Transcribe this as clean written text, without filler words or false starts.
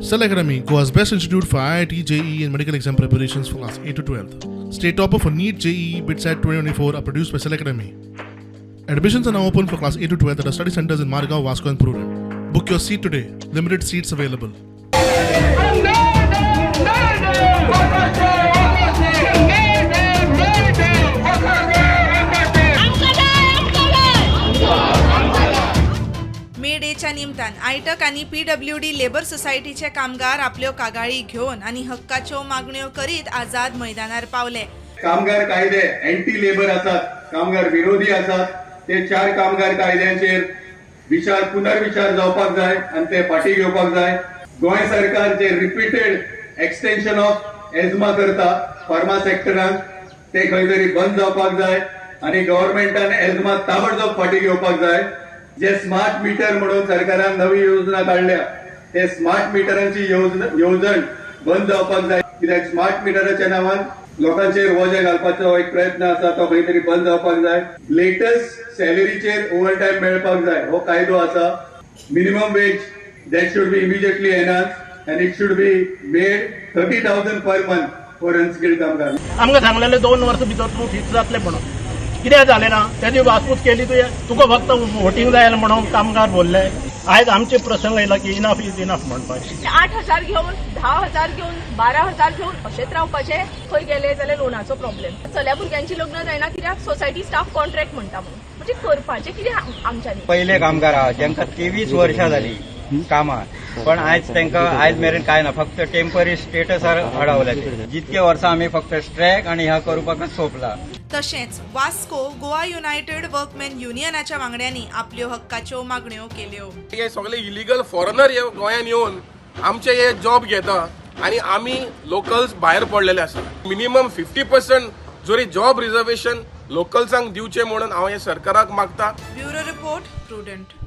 Cell Academy, Goa's best institute for IIT, JEE, and medical exam preparations for class 8 to 12. State topper for NEET, JEE, BITSAT 2024 are produced by Cell Academy. Admissions are now open for class 8 to 12 at our study centers in Margao, Vasco, and Prudent. Book your seat today. Limited seats available. मे डेच्या निमतान आयटक आनी PWD labour सोसायटीचे कामगार आपल्यो कागाळी घेवन आनी हक्काच्यो मागण्यो करीत आझाद मैदानार पावले. कामगार कायदे अँटी लेबर आसात, कामगार विरोधी आसात. ते चार कामगार कायद्यांचेर विचार पुनर्विचार जावपाक जाय आनी ते फाटीं घेवपाक जाय. गोंय सरकार जे रिपीटेड एक्सटेन्शन ऑफ एजमा करता फार्मा सेक्टरान, ते खंय तरी बंद जावपाक जाय आनी गव्हर्मेंटान एजमा ताबडतोब फाटीं घेवपाक जाय. जे स्मार्ट मिटर म्हणून सरकारान नवी योजना काडल्या, ते स्मार्ट मिटरांची येवजण बंद जावपाक जाय, कित्याक स्मार्ट मिटराच्या नांवान लोकांचेर वजें घालपाचो एक प्रयत्न आसा, तो खंय तरी बंद जावपाक जाय. लेटस्ट सॅलरीचेर ओव्हर टायम मेळपाक जाय, हो कायदो आसा. Minimum wage, that should be immediately enhanced and it should be made 30,000 per month for unskilled कामगार. आमकां सांगलेलें 2 वर्सां भितर तूं फिक्स जातलें म्हणून. कित्याक जालें ना? तेजी वासपूस केली तुवें? तुका फक्त वोटींग जाय म्हणून कामगार बोलले. आयज आमचे प्रसंग येयला की इनफ is enough म्हणपाचें. 8,000 घेवन, 10,000 घेवन, 12,000 घेवन अशेंच रावपाचें? खंय गेले जाल्यार लोनाचो प्रॉब्लेम. चल्या भुरग्यांची लग्न जायना, कित्याक सोसायटी स्टाफ कॉन्ट्रॅक्ट म्हणटा म्हणून. म्हणजे करपाचें कितें आमच्यांनी? पयले कामगार आहा जेंका 23 वर्सां जाली कामाक, पण आयज तांकां आयज मेरेन कांय ना, फक्त टेंपररी स्टेटसार अडावले ते. जितके वर्सां आमी फक्त स्ट्रायक आनी ह्या करपाकच सोंपला. तशेंच वास्को गोवा युनायटेड वर्कमॅन युनियनाच्या वांगड्यांनी आपल्यो हक्काच्यो मागण्यो केल्यो. हे सगळे इलिगल फॉरेनर हे गोंयान येवन आमचे हे जॉब घेता आनी आमी लोकल्स भायर पडलेले आसा. मिनिमम 50% जरी जॉब रिजर्वेशन लोकल्सांक दिवचें म्हणून हांव हे सरकाराक मागता. Bureau report, prudent.